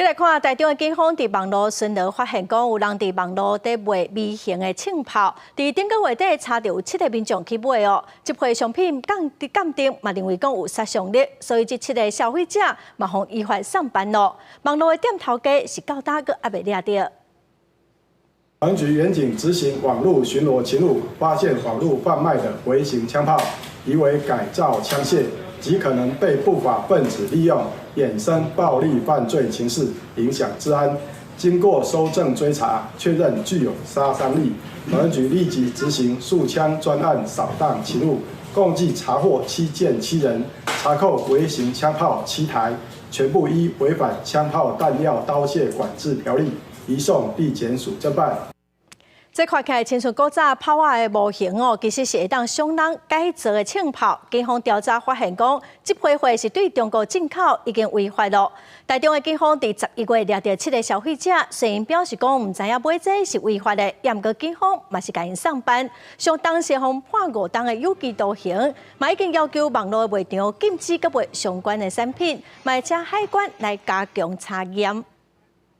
閣來看台中的警方佇網路巡邏發現，講有人佇網路佇賣微型的槍炮，佇頂個月底查著有七個民眾去買哦。這批商品鑑鑑定嘛認為講有殺傷力，所以這七個消費者嘛予依法送辦咯。網路的店頭家是到今閣猶未掠著。保安局員警執行網路巡邏勤務，發現網路販賣的微型槍炮，疑為改造槍械，極可能被不法分子利用，衍生暴力犯罪情勢，影響治安。經過搜證追查，確認具有殺傷力，保安局立即執行掃槍專案掃蕩勤務，共計查獲七件七人，查扣微型槍炮七台，全部依違反槍炮彈藥刀械管制條例，移送地檢署偵辦。這看起來親像古早炮仔的模型哦，其實是會當傷人改造的槍炮。警方調查發現，講這批貨是對中國進口，已經違法咯。台中的警方佇11月掠著七个消費者，雖然表示講毋知影買這是違法的，毋過警方嘛是共𪜶送辦。相當時予判5冬的有期徒刑，嘛已經要求網路賣場禁止閣賣相關的產品，嘛請海關來加強查驗。